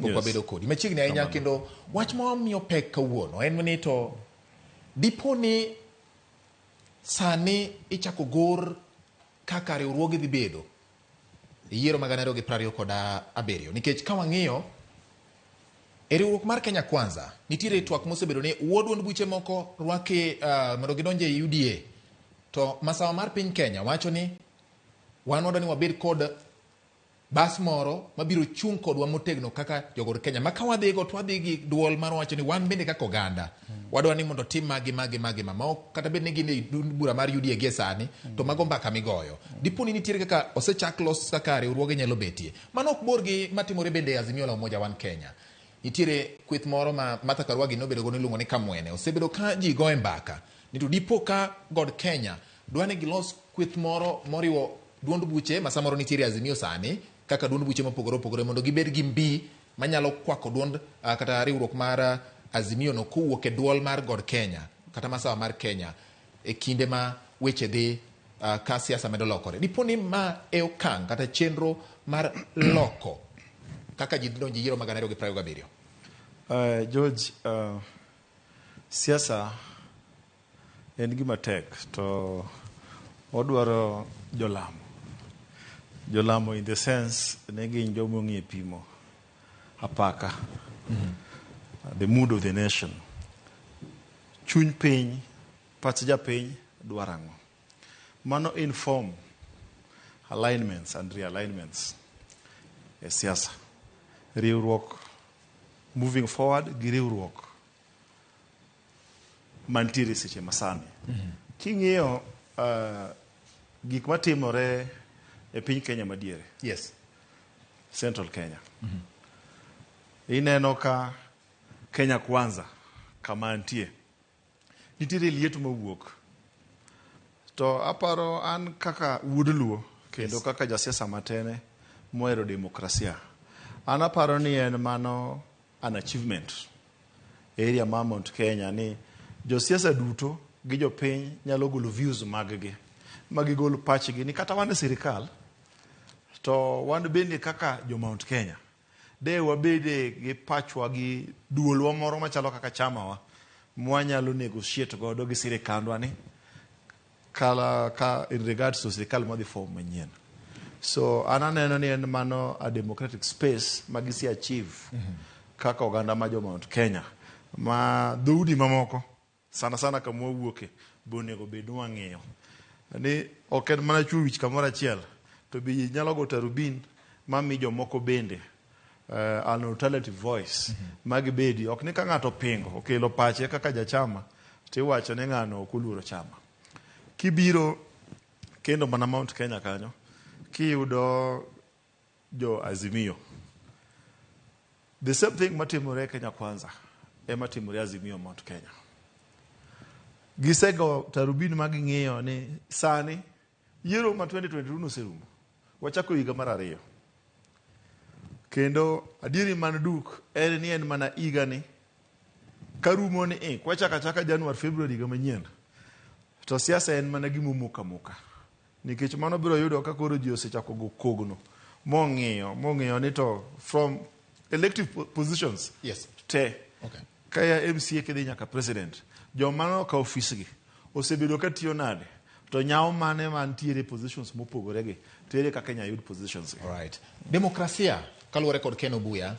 Pok wabedo kodi machiegni ahinya. Kendo wach ma wamiyo pek kawuono en ni to dipo ni sani ichako gor kaka riwruoge dhi bedo e yiero mag 2027, nikech ka wang'iyo e riwruok mar Kenya Kwanza, nitiere twak mosebedo ni wuo duond buche moko rwaki mondo gidonje e UDA, to masawa mar piny Kenya wacho ni wan wadwa ni wabed kod bas moro mabiro chung' kodwa motegno kaka jogor Kenya, ma ka wadhigo to wadhi gi duol mar wacho ni wan bende kaka oganda wadwa ni mondo tim magi magi magi ma ok kata bed ni gin e duond bura mar UDA gie sani, to mago mbaka migoyo. Dipo ni nitiere kaka osechak los kaka riwruoge nyalo betie, mano ok bor gi matimore bende e Azimio la Umoja One Kenya. Nitiere kweth moro ma Martha Karua gi nobedo godo, iluongo ni Kamwene. Osebedo ka ji goye mbaka ni to dipo ka God Kenya dwa ni gilos kweth moro moriwo duond buche ma samoro nitiere Azimio sani kaka duond buche mopogore opogore, mondo gibed gi mbi manyalo kwako duond kata riwruok mar Azimio no kowuok e duol mar God Kenya kata masawa mar Kenya e kinde ma weche dhi ka siasa medo lokore. Dipo ni ma e okang' kata chenro mar loko kaka ji donjo e yiero mag 2027? George, siasa en gima tek to odwaro jolamo. Jolamo in the sense ni gin joma ong'e pimo apaka. The mood of the nation. Chuny piny, pach japiny dwaro ang'o. Mano inform alignments and realignments e siasa. Riwruok moving forward gi riwruok mantiere seche masani. King'iyo gik matimore e piny Kenya madiere, Central Kenya, ineno ka Kenya Kwanza kama antie, nitiere liet mowuok. To aparo an kaka wuod Luo kendo kaka jasiasa matene mohero demokrasia, an aparo ni en mano an achievement e area mar Mount Kenya ni josiasa duto gi jopiny nyalo golo views mag gi ma gigol pachgi ni kata wan e sirikal to wan bende kaka jo Mount Kenya de wabede gi pachwa gi duolwa moro machalo kaka chamawa mwanyalo negotiate godo gi sirikandwa ni kala ka in regards to sirikal madhi form manyien. So an aneno ni en mano a democratic space ma gise achieve kaka oganda ma jo Mount Kenya ma dhoudi mamoko sana sana kama wawuoke be onego bed ni wang'iyo ni ok en mana chuo wich kamoro achiel, to be ji nyalo go tarubin mami jomoko bende an alternative voice ma gibedi ok ni ka ng'ato pingo okelo pache kaka jachama tiwacho ni ng'ano ok oluoro chama. Kibiro kendo mana Mount Kenya kanyo, kiyudo jo Azimio, the same thing matimore Kenya Kwanza ema timore Azimio Mount Kenya. Gisego tarubin ma ging'iyo ni sani yiero ma 2022 noserumo, wachako higa mar ariyo, kendo adieri man duk en ni en mana higani karumo ni ik wachako achaka Januar, February higa manyien, to siasa en mana gima omoko amoka, nikech mano biro yudo ka koro ji osechako go kogno mong'iyo ni to from elective positions te ka ya MCA kidhi nyaka president, joma nokawo ofisgi osebedo ka tiyo nade, to nyawo mane mantiere positions mopogore gi, to ere kaka inyalo yud positions gi. Alright. Demokrasia kaluwore kod Ken Obuya ni